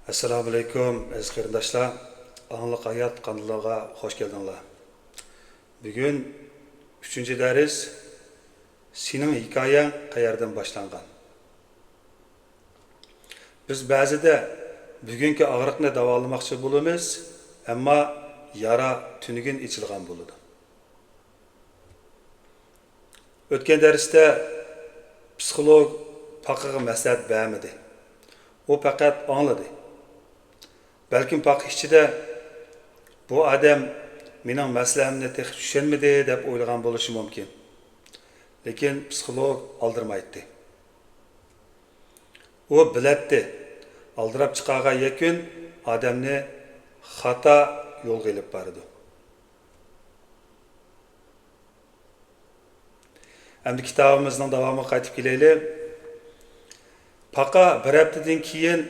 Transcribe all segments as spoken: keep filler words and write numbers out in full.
ئەسسالامۇئەلەيكۇم، ئەزىز قېرىنداشلار. ئاڭلىق ھايات قانىلىغا خوش كەلدىڭلار. بۈگۈن ئۈچىنچى دەرس، سېنىڭ ھېكايەڭ قەيەردىن باشلانغان؟ بىز بەزىدە بۈگۈنكى ئاغرىقنى داۋالىماقچى بولىمىز، ئەمما يارا تۈنۈگۈن ئېچىلغان بولىدۇ. ئۆتكەن دەرستە پسىخولوگ پاقىغا مەسلىھەت بەرمىدى. ئۇ پەقەت ئاڭلىدى. بەلكىم پاقا ئىچىدە، «بۇ ئادەم مېنىڭ مەسىلەمنى تېخى چۈشەنمىدى» دەپ ئويلىغان بولۇشى مۇمكىن. لېكىن پسىخولوگ ئالدىرىمايتتى. ئۇ بىلەتتى، ئالدىراپ چىقارغان يەكۈن ئادەمنى خاتا يولغا ئېلىپ بارىدۇ. ئەمدى كىتابىمىزنىڭ داۋامىغا قايتىپ كېلەيلى. پاقا بىر ھەپتىدىن كېيىن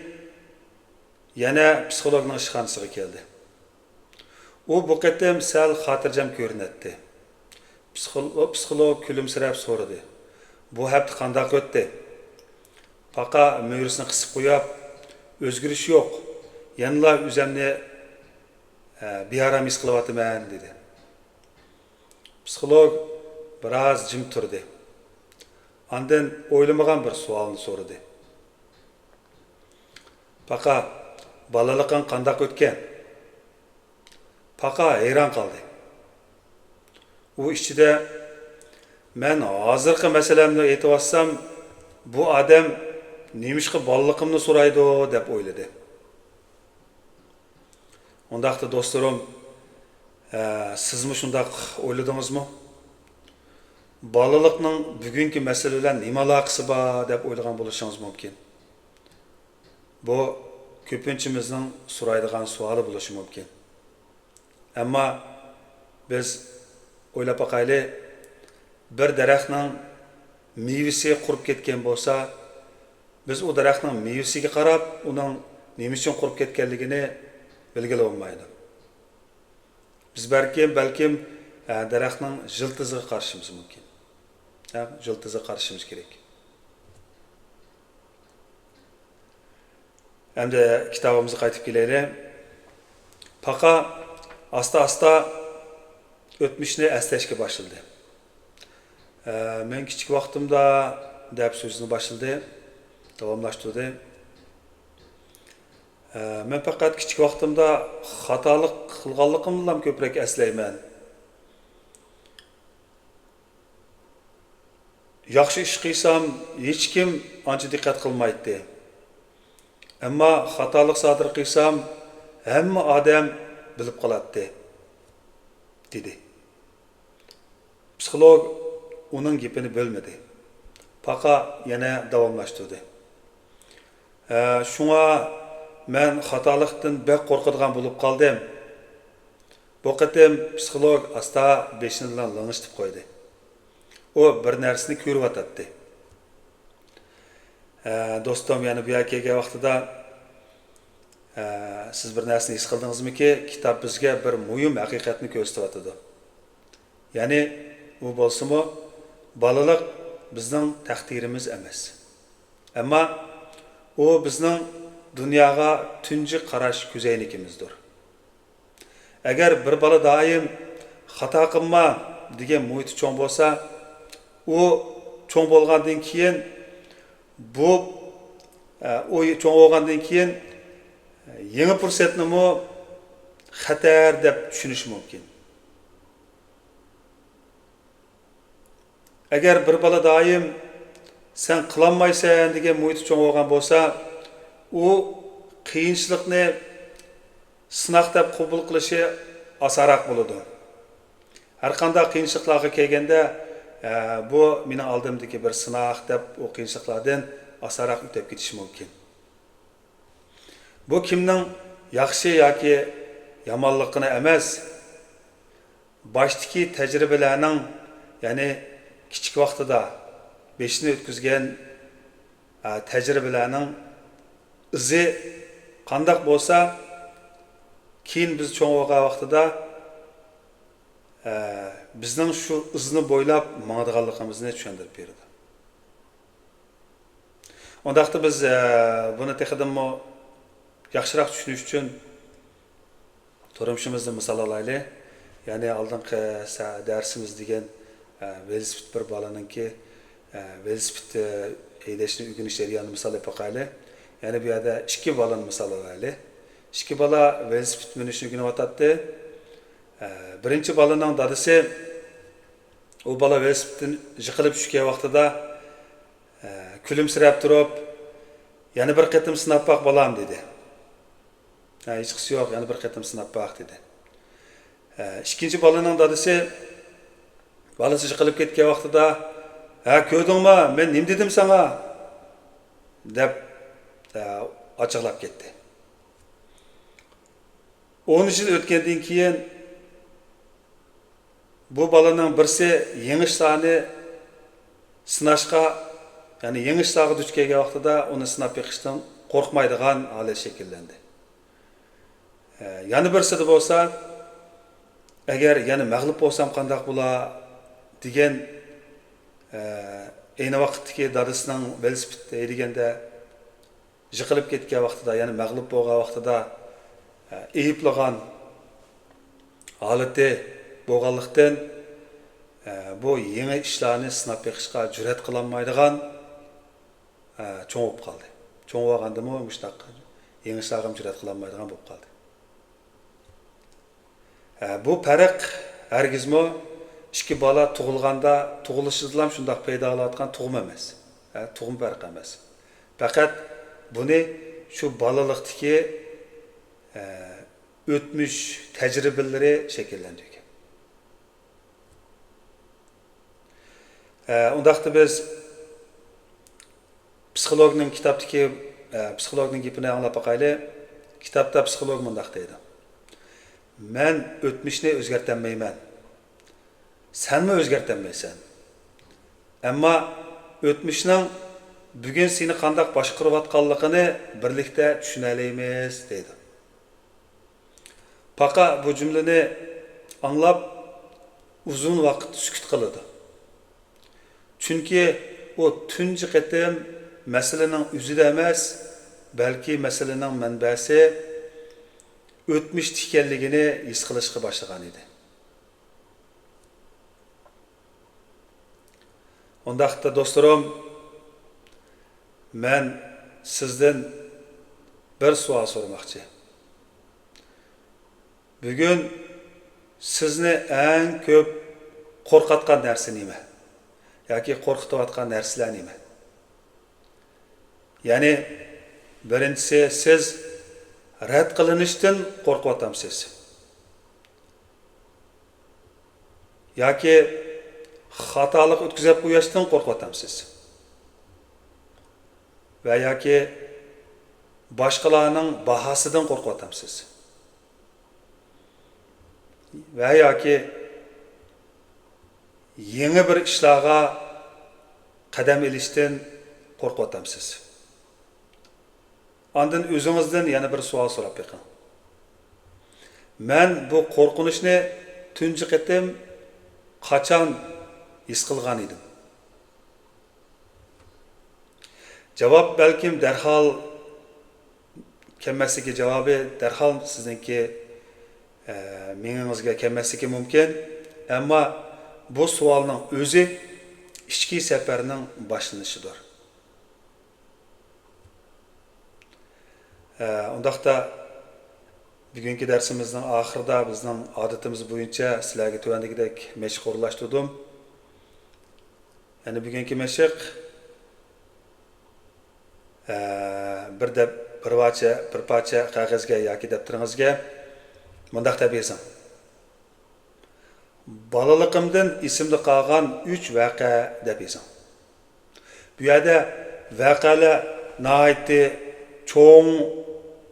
يەنە پسىخولوگنىڭ ئىشخانىسىغا كەلدى. ئۇ بۇ قېتىم سەل خاتىرجەم كۆرۈنەتتى. پسىخولوگ، پسىخولوگ كۈلۈمسىرەپ سورىدى، «بۇ ھەپتە قانداق ئۆتتى؟» پاقا مۈرىسىنى قىسىپ قويۇپ، «ئۆزگىرىش يوق، يەنىلا ئۆزۈمنى، ئە، بىئارام ھېس قىلىۋاتىمەن» دېدى. پسىخولوگ بىراز جىم تۇردى. ئاندىن ئويلىمىغان بىر سوئالنى سورىدى. «پاقا، بالىلىقىڭ قانداق ئۆتكەن؟» پاقا ھەيران قالدى. ئۇ ئىچىدە، «مەن ھازىرقى مەسىلەمنى ئېيتىۋاتسام، بۇ ئادەم نېمىشقا بالىلىقىمنى سورايدۇ؟» دەپ ئويلىدى. ئۇنداقتا دوستلىرىم، ئە، سىزمۇ شۇنداق ئويلىدىڭىزمۇ؟ بالىلىقنىڭ بۈگۈنكى مەسىلە بىلەن نېمە ئالاقىسى بار دەپ ئويلىغان بولۇشىڭىز مۇمكىن. بۇ كۆپىنچىمىزنىڭ سورايدىغان سوئالى بولۇشى مۇمكىن. ئەمما بىز ئويلاپ باقايلى، بىر دەرەخنىڭ مېۋىسى قۇرۇپ كەتكەن بولسا، بىز ئۇ دەرەخنىڭ مېۋىسىگە قاراپ، ئۇنىڭ نېمە ئۈچۈن قۇرۇپ كەتكەنلىكىنى بىلگىلى بولمايدۇ. بىز بەلكىم، بەلكىم، ئە، دەرەخنىڭ يىلتىزىغا قارىشىمىز مۇمكىن. ھە، يىلتىزىغا قارىشىمىز كېرەك. ئەمدى كىتابىمىزغا قايتىپ كېلەيلى. پاقا ئاستا-ئاستا ئۆتمۈشنى ئەسلەشكە باشلىدى. ئە، مەن كىچىك ۋاقتىمدا دەپ سۆزىنى باشلىدى، داۋاملاشتۇردى. ئە، مەن پەقەت كىچىك ۋاقتىمدا خاتالىق قىلغانلىقىمنىلا كۆپرەك ئەسلەيمەن. ياخشى ئىش قىلسام، ھېچكىم ئانچە دىققەت قىلمايتتى. ئەمما خاتالىق سادىر قىلسام، ھەممە ئادەم بىلىپ قالاتتى، دېدى. پسىخولوگ ئۇنىڭ گېپىنى بۆلمىدى. پاقا يەنە داۋاملاشتۇردى. ھە، شۇڭا مەن خاتالىقتىن بەك قورقىدىغان بولۇپ قالدىم. بۇ قېتىم پسىخولوگ ئاستا بېشىنى لىڭشىتىپ قويدى. ئۇ بىر نەرسىنى كۆرۈۋاتاتتى. ھە، دوستۇم، يەنە بۇ يەرگە كەلگەن ۋاقتىدا، ھە، سىز بىر نەرسىنى ھېس قىلدىڭىزمىكى؟ كىتاب بىزگە بىر مۇھىم ھەقىقەتنى كۆرسىتىۋاتىدۇ. يەنى، ئۇ بولسىمۇ، بالىلىق بىزنىڭ تەقدىرىمىز ئەمەس. ئەمما ئۇ بىزنىڭ دۇنياغا تۇنجى قاراش كۆزەينىكىمىزدۇر. ئەگەر بىر بالا دائىم «خاتا قىلما» دېگەن مۇھىتتا چوڭ بولسا، ئۇ چوڭ بولغاندىن كېيىن بۇ، ئە، ئۇ چوڭ بولغاندىن كېيىن يېڭى پۇرسەتنىمۇ خەتەر دەپ چۈشىنىشى مۇمكىن. ئەگەر بىر بالا دائىم «سەن قىلالمايسەن» دېگەن مۇھىتتا چوڭ بولغان بولسا، ئۇ قىيىنچىلىقنى سىناق دەپ قوبۇل قىلىشى ئاسانراق بولىدۇ. ھەرقانداق قىيىنچىلىقلارغا كەلگەندە، «ھە، بۇ مېنىڭ ئالدىمدىكى بىر سىناق» دەپ ئۇ قىيىنچىلىقلاردىن ئاسانراق ئۆتۈپ كېتىشى مۇمكىن. بۇ كىمنىڭ ياخشى ياكى يامانلىقىنى ئەمەس، باشتىكى تەجرىبىلەرنىڭ، يەنى كىچىك ۋاقتىدا بېشىنى ئۆتكۈزگەن، ئە، تەجرىبىلەرنىڭ ئىزى قانداق بولسا، كېيىن بىز چوڭ بولغان ۋاقتىدا، ئە، بىزنىڭ شۇ ئىزنى بويلاپ ماڭىدىغانلىقىمىزنى چۈشەندۈرۈپ بېرىدۇ. ئۇنداقتا بىز، ئە، بۇنى تېخىدىنمۇ ياخشىراق چۈشىنىش ئۈچۈن تۇرمۇشىمىزدىن مىسال ئالايلى. يەنى ئالدىنقى سە-، دەرسىمىز دېگەن، ئە، ۋېلىسىپىت بىر بالىنىڭكى، ئە، ۋېلىسىپىت، ئە، ھەيدەشنى ئۆگىنىش جەريانىنى مىسال ئېلىپ باقايلى. يەنى بۇ يەردە ئىككى بالىنى مىسال ئالايلى. ئىككى بالا ۋېلىسىپىت مىنىشنى ئۆگىنىۋاتاتتى. ئە، بىرىنچى بالىنىڭ دادىسى، ئۇ بالا ۋېلىسىپىتتىن يىقىلىپ چۈشكەن ۋاقتىدا، ئە، كۈلۈمسىرەپ تۇرۇپ، «يەنە بىر قېتىم سىناپ باق، بالام» دېدى. «ھە، ھېچقىسى يوق، يەنە بىر قېتىم سىناپ باق» دېدى. ئە، ئىككىنچى بالىنىڭ دادىسى، بالىسى يىقىلىپ كەتكەن ۋاقتىدا، «ھە، كۆردۈڭما، مەن نېمە دېدىم ساڭا؟» دەپ، ئە، ئاچچىقلاپ كەتتى. ئون يىل ئۆتكەندىن كېيىن، بۇ بالىنىڭ بىرسى يېڭى ئىشلارنى سىناشقا، يەنى يېڭى ئىشلارغا دۇچ كەلگەن ۋاقتىدا ئۇنى سىناپ بېقىشتىن قورقمايدىغان ھالەت شەكىللەندى. ئە، يەنە بىرسىدە بولسا، «ئەگەر يەنە مەغلۇپ بولسام قانداق بولا؟» دېگەن، ئە، ئەينى ۋاقىتتىكى دادىسىنىڭ ۋېلىسىپىت ھەيدىگەندە يىقىلىپ كەتكەن ۋاقتىدا، يەنى مەغلۇپ بولغان ۋاقتىدا، ئە، ئەيىبلىغان ھالىتى بولغانلىقتىن، ئە، بۇ يېڭى ئىشلارنى سىناپ بېقىشقا جۈرئەت قىلالمايدىغان، ئە، چوڭ بولۇپ قالدى. چوڭ بولغاندىمۇ مۇشۇنداق يېڭى ئىشلارغا جۈرئەت قىلالمايدىغان بولۇپ قالدى. ھە، بۇ پەرق ھەرگىزمۇ ئىككى بالا تۇغۇلغاندا، تۇغۇلۇشىدىلا شۇنداق پەيدا بولۇۋاتقان تۇغما ئەمەس. ھە، تۇغما پەرقى ئەمەس. پەقەت بۇنى شۇ بالىلىقتىكى، ھە، ئۆتمۈش تەجرىبىلىرى شەكىللەندۈرگەن. ئە، ئۇنداقتا بىز پسىخولوگنىڭ كىتابتىكى، ئە، پسىخولوگنىڭ گېپىنى ئاڭلاپ باقايلى. كىتابتا پسىخولوگ مۇنداق دەيدۇ: «مەن ئۆتمۈشنى ئۆزگەرتەلمەيمەن. سەنمۇ ئۆزگەرتەلمەيسەن. ئەمما ئۆتمۈشنىڭ بۈگۈن سېنى قانداق باشقۇرۇۋاتقانلىقىنى بىرلىكتە چۈشىنەلەيمىز» دەيدۇ. پاقا بۇ جۈملىنى ئاڭلاپ، ئۇزۇن ۋاقىت سۈكۈت قىلىدۇ. چۈنكى ئۇ تۇنجى قېتىم مەسىلىنىڭ ئۆزىدە ئەمەس، بەلكى مەسىلىنىڭ مەنبەسى ئۆتمۈشتە ئىكەنلىكىنى ھېس قىلىشقا باشلىغان ئىدى. ئۇنداقتا، دوستلىرىم، مەن سىزدىن بىر سوئال سورىماقچى. بۈگۈن سىزنى ئەڭ كۆپ قورقۇتقان نەرسە نېمە؟ ياكى قورقۇتۇۋاتقان نەرسىلەر نېمە؟ يەنى، بىرىنچىسى، سىز رەت قىلىنىشتىن قورقۇۋاتامسىز؟ ياكى خاتالىق ئۆتكۈزۈپ قويۇشتىن قورقۇۋاتامسىز؟ ۋە ياكى باشقىلارنىڭ باھاسىدىن قورقۇۋاتامسىز؟ ۋە ياكى يېڭى بىر ئىشلارغا قەدەم ئېلىشتىن قورقۇۋاتامسىز؟ ئاندىن ئۆزىڭىزدىن يەنە بىر سوئال سوراپ بېقىڭ. مەن بۇ قورقۇنچنى تۇنجى قېتىم قاچان ھېس قىلغان ئىدىم؟ جاۋاب بەلكىم دەرھال كەلمەسلىكى، جاۋابى دەرھال سىزنىڭكى، ئە، مېڭىڭىزگە كەلمەسلىكى مۇمكىن. ئەمما بۇ سوئالنىڭ ئۆزى ئىچكى سەپەرنىڭ باشلىنىشىدۇر. ئە، ئۇنداقتا، بۈگۈنكى دەرسىمىزنىڭ ئاخىرىدا بىزنىڭ ئادىتىمىز بويىچە سىلەرگە تۆۋەندىكىدەك مەشىق ئورۇنلاشتۇردۇم. يەنى بۈگۈنكى مەشىق، ئە، بىر دەپ، بىر پارچە، بىر پارچە قەغەزگە ياكى دەپتىرىڭىزگە مۇنداق دەپ يېزىڭ: «بالىلىقىمدىن ئېسىمدە قالغان ئۈچ ۋەقە» دەپ يېزىڭ. بۇ يەردە ۋەقەلەر ناھايىتى چوڭ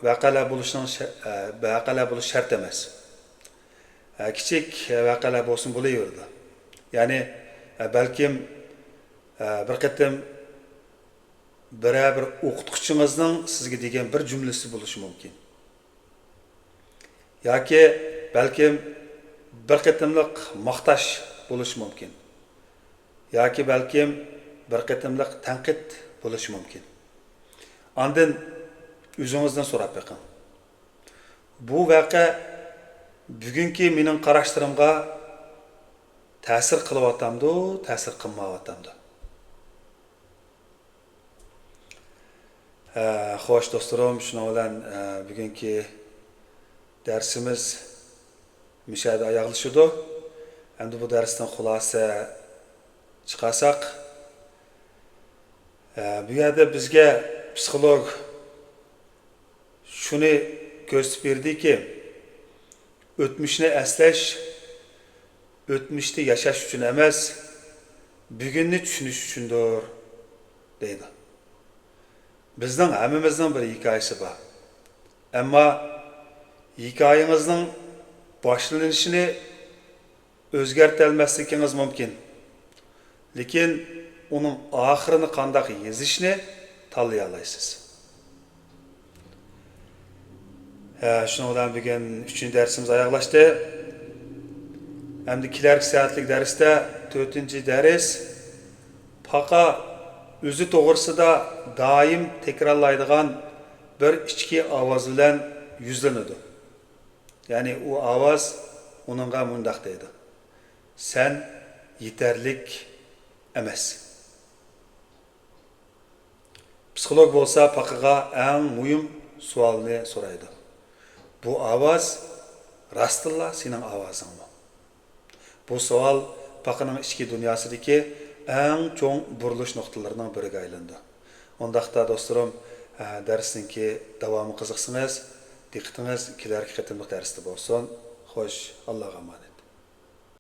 ۋەقەلەر بولۇشنىڭ شە-، ئە، ۋەقەلەر بولۇش شەرت ئەمەس. ئە، كىچىك ۋەقەلەر بولسىمۇ بولۇۋېرىدۇ. يەنى، ئە، بەلكىم، ئە، بىر قېتىم بىرەر بىر ئوقۇتقۇچىڭىزنىڭ سىزگە دېگەن بىر جۈملىسى بولۇشى مۇمكىن. ياكى بەلكىم بىر قېتىملىق ماختاش بولۇشى مۇمكىن. ياكى بەلكىم بىر قېتىملىق تەنقىد بولۇشى مۇمكىن. ئاندىن ئۆزىڭىزدىن سوراپ بېقىڭ. بۇ ۋەقە بۈگۈنكى مېنىڭ قاراشلىرىمغا تەسىر قىلىۋاتامدۇ، تەسىر قىلمايۋاتامدۇ؟ ھە، خوش دوستلىرىم، شۇنىڭ بىلەن، ئە، بۈگۈنكى دەرسىمىز مۇشۇ يەردە ئاياغلىشىدۇ. ئەمدى بۇ دەرستىن خۇلاسە چىقارساق، ئە، بۇ يەردە بىزگە پسىخولوگ شۇنى كۆرسىتىپ بېرىدۇكى، ئۆتمۈشنى ئەسلەش ئۆتمۈشتە ياشاش ئۈچۈن ئەمەس، بۈگۈننى چۈشىنىش ئۈچۈندۇر، دەيدۇ. بىزنىڭ ھەممىمىزنىڭ بىر ھېكايىسى بار. ئەمما ھېكايىڭىزنىڭ باشلىنىشىنى ئۆزگەرتەلمەسلىكىڭىز مۇمكىن. لېكىن ئۇنىڭ ئاخىرىنى قانداق يېزىشنى تاللىيالايسىز. ھە، شۇنىڭ بىلەن بۈگۈن ئۈچىنچى دەرسىمىز ئاياغلاشتى. ئەمدى كېلەركى سائەتلىك دەرستە، تۆتىنچى دەرس، پاقا ئۆزى توغرىسىدا دائىم تەكرارلايدىغان بىر ئىچكى ئاۋاز بىلەن يۈزلىنىدۇ. يەنى ئۇ ئاۋاز ئۇنىڭغا مۇنداق دەيدۇ: «سەن يېتەرلىك ئەمەس.» پسىخولوگ بولسا پاقىغا ئەڭ مۇھىم سوئالنى سورايدۇ: «بۇ ئاۋاز راستتىنلا سېنىڭ ئاۋازىڭمۇ؟» بۇ سوئال پاقىنىڭ ئىچكى دۇنياسىدىكى ئەڭ چوڭ بۇرۇلۇش نۇقتىلىرىنىڭ بىرىگە ئايلىنىدۇ. ئۇنداقتا دوستلىرىم، دەرسنىڭكى داۋامىغا قىزىقسىڭىز، دىققىتىڭىز كېلەركى قېتىملىق دەرستە بولسۇن. خوش، ئاللاغا ئامانەت.